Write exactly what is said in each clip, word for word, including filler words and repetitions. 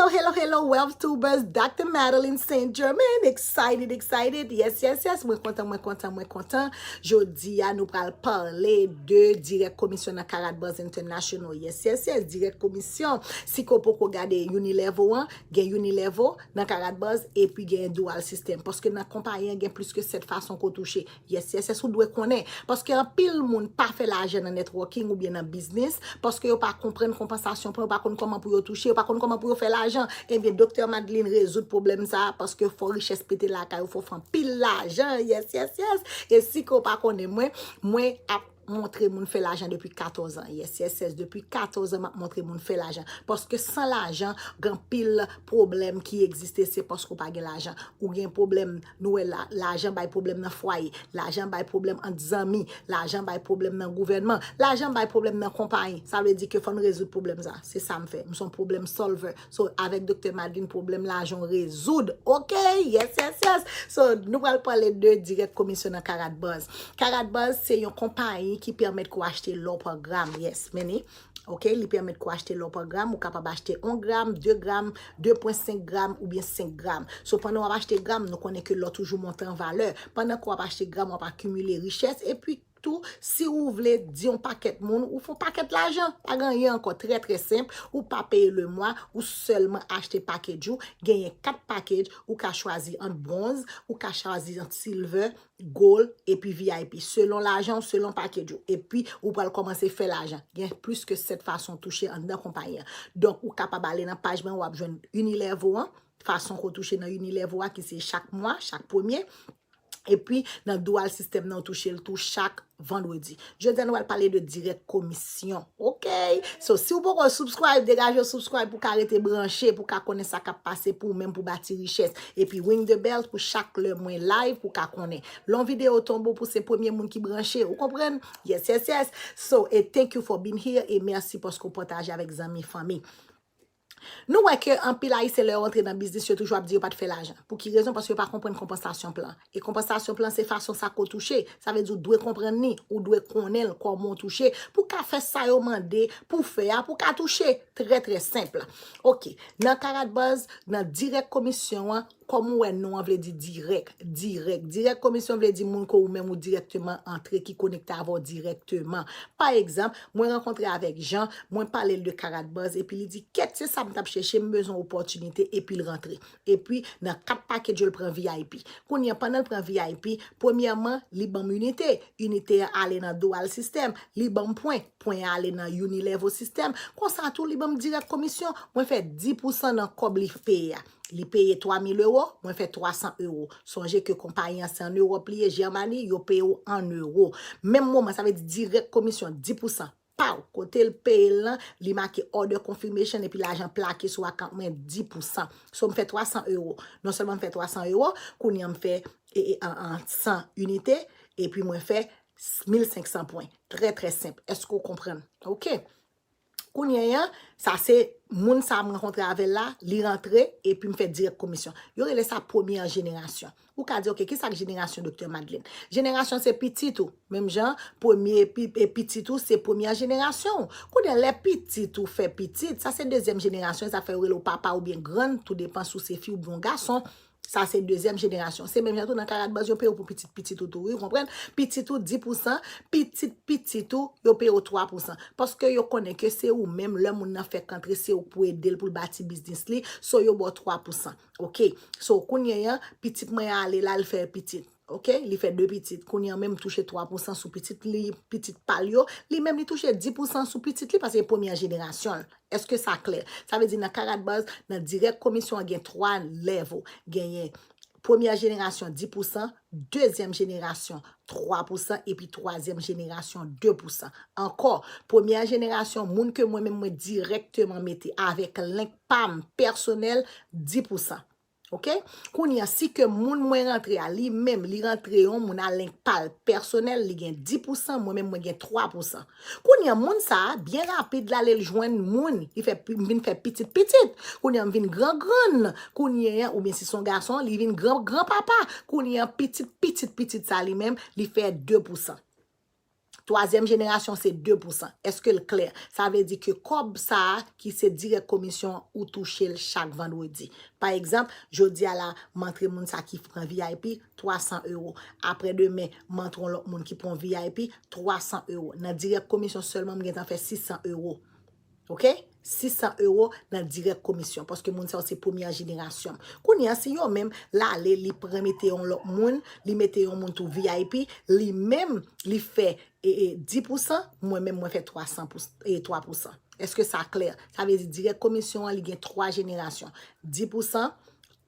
Hello, hello, hello, Wealth Tubers, Doctor Madeline Saint Germain. Excited, excited. Yes, yes, yes. Mwen kontan, mwen kontan, mwen kontan. Jodi a, nou pral pale de direct commission nan Karat Buzz International. Yes, yes, yes. Direct commission. Si ke w poko gade Unilevel an, gen Unilevel nan Karat Buzz, epi gen dual system. Paske nan konpayi an, gen plis ke sèt fason ke w touche. Yes, yes, yes, ou dwe konnen. Paske anpil moun pa fè lajan nan networking oubyen nan biznis, paske yo pa konprann konpansasyon plan, yo pa konn kòman pou yo touche, yo pa konn kòman pou yo fè lajan. Ebyen, Doktè Madeline rezoud pwoblèm sa a, paske fò richès pete lakay ou, fò w fè anpil lajan. Yes, yes, yes. E si ke w pa konnen mwen, mwen ap montre moun fè lajan depi katòz an. Yes, yes, yes. Depi katòz an, m ap montre moun fè lajan. Paske san lajan, gen anpil pwoblèm ki egziste, se paske w pa gen lajan. Ou gen pwoblèm, nou wè la, lajan bay pwoblèm nan fwaye, lajan bay pwoblèm ant zanmi, lajan bay pwoblèm nan gouvènman, lajan bay pwoblèm nan konpayi. Sa vle di ke fò n rezoud pwoblèm sa. Se sa m fè. M se yon problem solver. So, avèk Doktè Madeline, pwoblèm lajan w rezoud. Ok? Yes, yes, yes. So, nou pral pale de direct commission nan Karat Buzz. Karat Buzz se yon konpayi ki pèmèt ke w achte lò pa gram. Yes, meni. Ok, li pèmèt ke w achte lò pa gram, ou kapab achte yon gram, de gram, de pwen senk gram oubyen senk gram. So, pandan w ap achte gram, nou konnen ke lò toujou monte an valè. Pandan ke w ap achte gram, w ap akimile richès, epi tou, si ou vle di yon pakèt moun, ou fè yon pakèt lajan, pa gen anyen ankò, trè, trè senp, ou pa peye lemwa, ou sèlman achte package ou, genyen kat package, ou ka chwazi ant bronz, ou ka chwazi ant silver, gold, epi V I P, selon lajan w, selon package ou. Epi, ou pral kòmanse fè lajan. Gen plis ke sèt fason touche anndan konpayi an. Donk, ou kapab ale nan paj mwen, w ap jwenn Unilevel an, fason ke w touche nan Unilevel a, ki se chak mwa, chak premye. Epi, nan dual system nan, w touche l tou chak vandredi. Jodi a, nou pral pale de direct commission. Ok? So, si w poko subscribe, degaje w subscribe pou ka rete branche, pou ka konnen sa k ap pase pou ou menm pou bati richès. Epi, ring the bell pou chak lè mwen live, pou ka konnen. Lè yon videyo tonbe pou se premye moun ki branche, ou konprann? Yes, yes, yes. So, e thank you for being here, e mèsi paske w pataje avèk zanmi, fanmi. Nou wè ke anpil Ayisyen, lè yo antre nan biznis, yo toujou ap di yo pa t fè lajan. Pou ki rezon? Paske yo pa konprann konpansasyon plan. E konpansasyon plan, se fason sa ke w touche. Sa vle di ou dwe konprann li, ou dwe konnen l, kòman w touche, pou w ka fè sa yo mande pou w fè a, pou w ka touche. Trè, trè senp. Ok. Nan Karat Buzz, nan direct commission an, kòm ou wè non an vle di dirèk, dirèk. Direct commission vle di moun ke ou menm ou dirèkteman antre, ki konekte avè w dirèkteman. Pa egzanp, mwen rankontre avèk Jean, mwen pale l de Karat Buzz, epi li di, kèt, se sa m t ap chèche, m bezwen opòtinite, epi l rantre. Epi, nan kat package yo, l pran V I P. Kounye a, pandan l pran V I P, premyèman, li ban m inite. Inite a ale nan dual system, li ban m pwen. Pwen an ale nan Unilevel system. Konsa tou, li ban m direct commission. Mwen fè dis pousan nan kòb li peye a. Li peye twa mil ewo, mwen fè twa san ewo. Sonje ke konpayi an se an Ewòp li ye, Jèmani, yo peye w an ewo. Menm moman, sa vle di direct commission, dis pousan. Paw, kote l peye l lan, li make order confirmation epi lajan plake sou account mwen dis pousan. So, m fè twa san ewo. Non sèlman m fè twa san ewo, kounye a m fè e, e, an, an san inite, epi mwen fè mil senk san pwen. Trè, trè senp. Èske w konprann? Ok. Kounye a, sa se moun sa m rankontre avè l la, li rantre, epi m fè direct commission. Yo rele sa premyè jenerasyon. Ou ka di, ok, ki sa k jenerasyon Doktè Madeline? Jenerasyon se pitit ou. Menm jan, premye pi-, e pitit ou se premyè jenerasyon w. Kounye a, lè pitit ou fè pitit, sa se dezyèm jenerasyon, sa fè yo rele w papa oubyen grann, tou depan si w se fi oubyen w gason. Sa se dezyèm jenerasyon. Se menm jan tou nan Karat Buzz, yo peye w pou pitit pitit ou tou, wi, ou konprann? Pitit ou dis pousan, pitit pitit ou, yo peye w twa pousan. Paske yo konnen ke se ou menm, lè moun nan fèk antre, se ou k pou ede l pou l bati biznis li, so yo ba w twa pousan. Ok? So, kounye a, pitit mwen ale la, l fè pitit. Ok? Li fè de pitit. Kounye a menm, m touche twa pousan sou pitit li, pitit pa l yo. Li menm, li touche dis pousan sou pitit li, paske se premyè jenerasyon l. Èske sa klè? Sa vle di nan Karat Buzz, nan direct commission an gen twa level. Genyen premyè jenerasyon dis pousan, dezyèm jenerasyon twa pousan, epi twazyèm jenerasyon de pousan. Ankò, premyè jenerasyon, moun ke mwen menm mwen dirèkteman mete avèk link pa m pèsonèl, dis pousan. Ok? Kounye a, si ke moun mwen rantre a, li menm, li rantre yon moun a link pa l pèsonèl, li gen dis pousan, mwen menm mwen gen twa pousan. Kounye a, moun sa a, byen rapid, l ale l jwenn moun, li fè pi-, m vin fè pitit pitit. Kounye a, m vin gran grann. Kounye a, oubyen si se yon gason, li vin gran gran papa. Kounye a, pitit pitit pitit sa li menm, li fè de pousan. Twazyèm jenerasyon se de pousan. Èske l klè? Sa vle di ke kòb sa a ki se dirèk komisyon an, ou touche l chak vandredi. Pa egzanp, jodi a la, m antre moun sa ki pran V I P, twa san ewo. Aprè demen, m antre yon lòt moun ki pran V I P, twa san ewo. Nan dirèk komisyon sèlman, m gentan fè sis san ewo. Oke? Sis san ewo nan dirèk komisyon, paske moun sa yo se premyè jenerasyon. Kounye a, si yo menm, l ale, li pran mete yon lòt moun, li mete yon moun tou V I P, li menm, li fè e, e, dis pousan, mwen menm, mwen fè twa san pou, e, twa pousan. Èske sa klè? Sa vle di dirèk komisyon an, li gen twa jenerasyon. Dis pousan,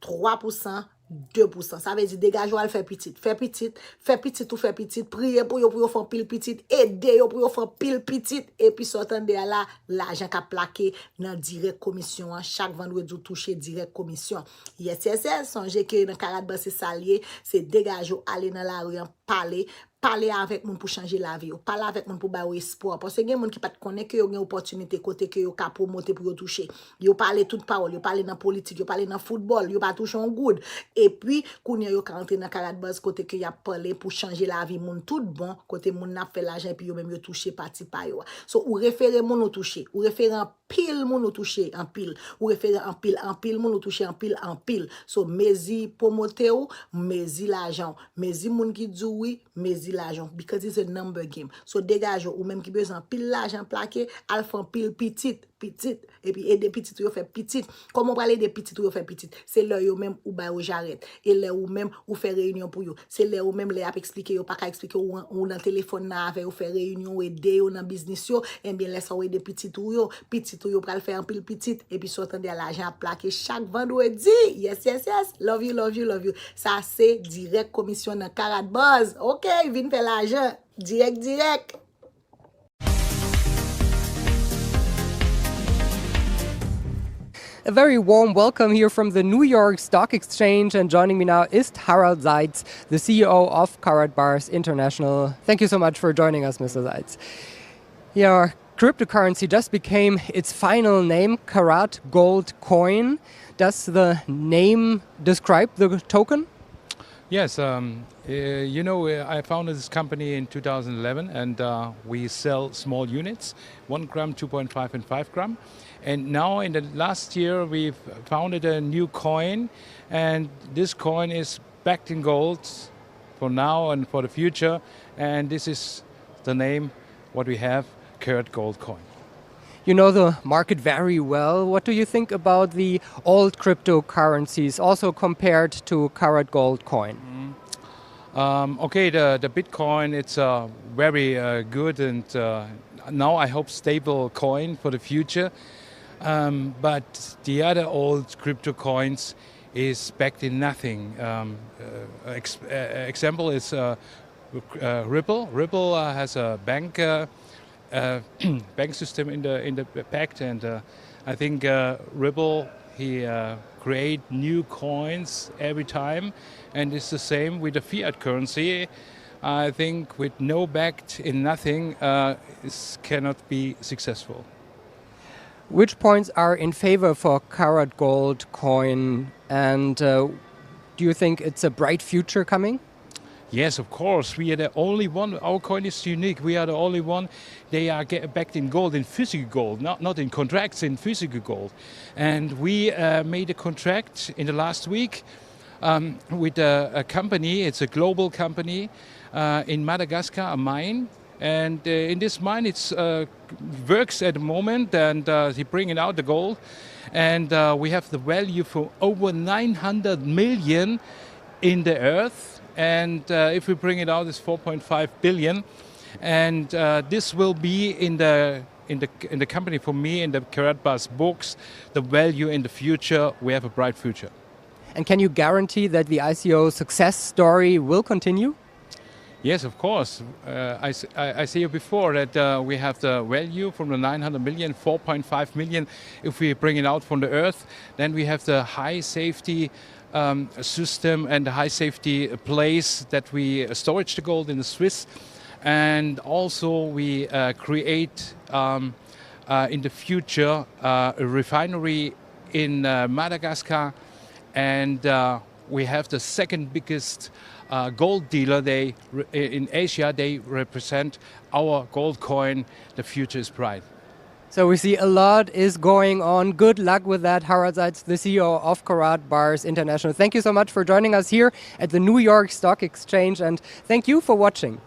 twa pousan, de pousan. Sa vle di degaje w al fè pitit. Fè pitit, fè pitit ou fè pitit, priye pou yo, pou yo fè anpil pitit, ede yo pou yo fè anpil pitit, epi sa w tande a la, lajan k ap plake nan dirèk komisyon an, chak vandredi ou touche dirèk komisyon. Yes, yes, yes, sonje ke nan Karat Buzz se sa l ye, se degaje w ale nan lari an, pale, pale avèk moun pou chanje lavi yo, pale avèk moun pou ba yo espwa, paske gen moun ki pa t konnen ke yo gen opòtinite kote ke yo ka pwomote pou yo touche. Yo pale tout pawòl, yo pale nan politik, yo pale nan foutbòl, yo pa touche yon goud. Epi, kounye a yo ka antre nan Karat Buzz kote ke y ap pale pou chanje lavi moun tout bon, kote moun nan ap fè lajan epi yo menm yo touche pati pa yo a. So, ou refere moun ou touche, ou refere anpil moun ou touche, anpil. Ou refere anpil, anpil moun ou touche, anpil, anpil. So, mezi pwomote w, mezi lajan w, mezi moun ki di w wi, mezi lajan w. Because it's a number game. So, degaje w, ou menm ki bezwen anpil lajan plake, al fè anpil pitit, pitit, epi ede pitit ou yo fè pitit. Kòman w pral ede pitit ou yo fè pitit? Se lè yo menm ou ba yo jarèt. E lè ou menm ou fè reyinyon pou yo. Se lè ou menm lè y ap eksplike yo pa ka eksplike ou, ou nan telefòn nan avè yo, fè reyinyon, ou ede yo nan biznis yo, ebyen lè sa w ede pitit ou yo, pitit ou yo pral fè anpil pitit, epi sa w tande a lajan ap plake chak vandredi. Yes, yes, yes. Love you, love you, love you. Sa se dirèk komisyon nan Karat Buzz. Oke, vin fè lajan. Dirèk, dirèk. A very warm welcome here from the New York Stock Exchange, and joining me now is Harald Seitz, the C E O of Karat Bars International. Thank you so much for joining us, Mister Seitz. Yeah, cryptocurrency just became its final name, Karat Gold Coin. Does the name describe the token? Yes, um, uh, you know, uh, I founded this company in two thousand eleven, and uh, we sell small units, one gram, two point five, and five gram. And now, in the last year, we've founded a new coin, and this coin is backed in gold for now and for the future. And this is the name what we have, Karat Gold Coin. You know the market very well. What do you think about the old cryptocurrencies, also compared to Karat Gold Coin? Um, okay, the, the Bitcoin, it's uh, very uh, good and uh, now I hope stable coin for the future. Um, but the other old crypto coins is backed in nothing. Um, uh, ex- uh, example is uh, uh, Ripple. Ripple uh, has a bank uh, uh, bank system in the in the pact, and uh, I think uh, Ripple he uh, create new coins every time, and it's the same with the fiat currency. I think with no backed in nothing, uh, it cannot be successful. Which points are in favor for Karat Gold coin, and uh, do you think it's a bright future coming? Yes, of course. We are the only one. Our coin is unique. We are the only one. They are get, backed in gold, in physical gold, not, not in contracts, in physical gold. And we uh, made a contract in the last week um, with a, a company. It's a global company uh, in Madagascar, a mine. And uh, in this mine, it's uh, works at the moment, and uh, he bringing out the gold. And uh, we have the value for over nine hundred million in the earth. And uh, if we bring it out, it's four point five billion. And uh, this will be in the in the in the company for me in the Karatbars books, the value in the future. We have a bright future. And can you guarantee that the I C O success story will continue? Yes, of course. Uh, I, s- I, I say you before that uh, we have the value from the nine hundred million, four point five million. If we bring it out from the earth, then we have the high safety um, system and the high safety place that we uh, storage the gold in the Swiss. And also we uh, create um, uh, in the future uh, a refinery in uh, Madagascar and uh, We have the second biggest uh, gold dealer they, in Asia. They represent our gold coin, the Future is Bright. So we see a lot is going on. Good luck with that, Harald Seitz, the C E O of Karat Bars International. Thank you so much for joining us here at the New York Stock Exchange, and thank you for watching.